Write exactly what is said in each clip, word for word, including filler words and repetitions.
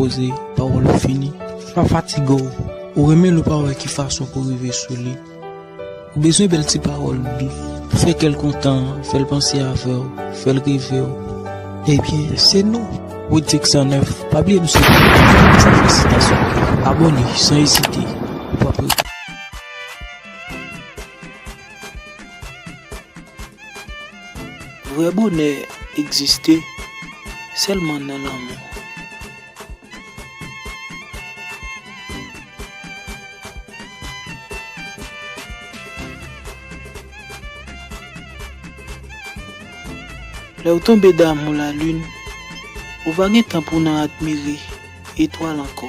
Poze, pawòl ou fini. Pa fatige w. Ou renmen l ou pa wè ki fason pou rive sou li. Ou bezwen bèl ti pawòl dous. Fè kè l kontan, fè l panse avè w, fè l reve w. Ebyen, se nou. Wid Six Cent Neuf, pa bliye nou se fèlistasyon. Abòne san ezite. Ou p ap regrèt. Vrè bonè egziste sèlman nan lanmou. Lè w tonbe damou lalin, ou pa gen tan pou w nan admire etwal ankò.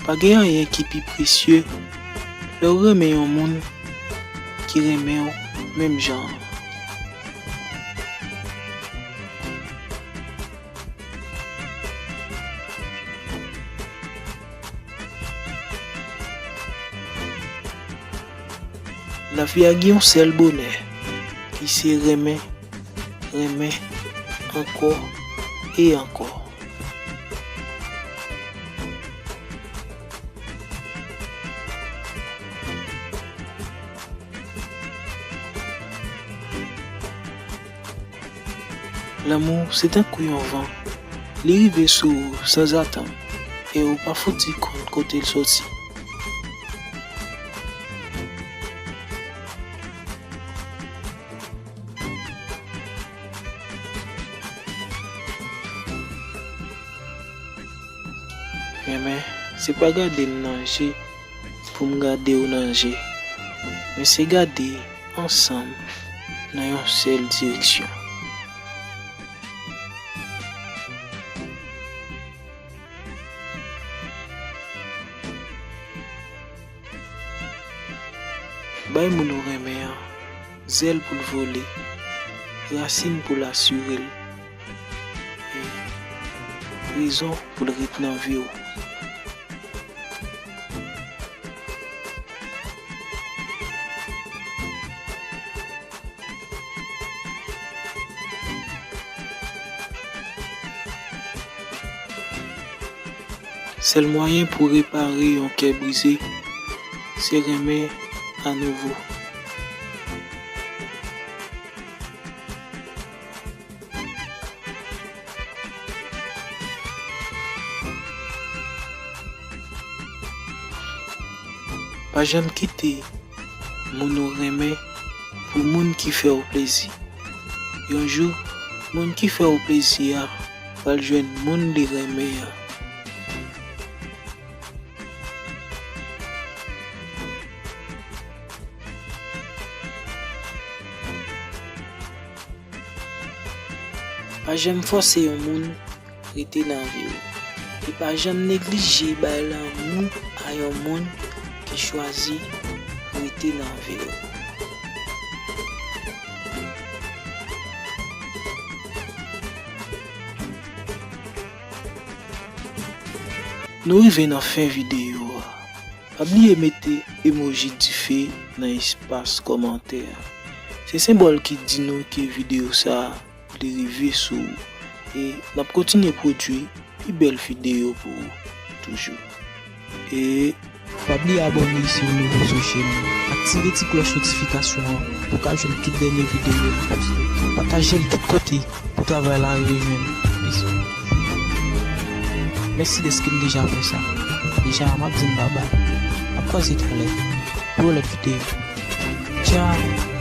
Pa gen anyen ki pi presye lè w renmen yon moun ki renmen w menm jan an. Lavi a gen yon sèl bonè, ki se renmen, renmen, ankò e ankò. Lanmou se tankou yon van, li rive sou ou sanzatann, e ou pa fouti konn kote l soti. Renmen, se pa gade m nan je pou m gade w nan je, men se gade ansanm nan yon sèl direksyon. Bay moun ou renmen an zèl pou l vole, rasin pou l asire l, e rezon pou l ret nan vi w. Sèl mwayen pou repare yon kè brize, se renmen anouvo. Pa janm kite moun ou renmen pou moun ki fè w plezi. Yon jou, moun ki fè w plezi a pral jwenn moun li renmen an. Pa janm fòse yon moun rete nan vi w. E pa janm neglije bay lanmou a yon moun ki chwazi rete nan vi w. Nou rive nan fen videyo a. Pa bliye mete emoji dife nan espas kòmantè a. Se senbòl ki di nou ke videyo sa a li rive sou ou. E n ap kontinye pwodui pi bèl videyo pou ou toujou. E pa bliye abòne si w nouvo sou chèn nan. Aktive ti klòch notifikasyon an pou w ka jwenn tout dènye videyo nou poste. Pataje l tout kote pou travay la rive jwenn plis moun. Mèsi dèske n deja fè sa. Deja, m ap di n babay. N ap kwaze talè pou yon lòt videyo. Tchao!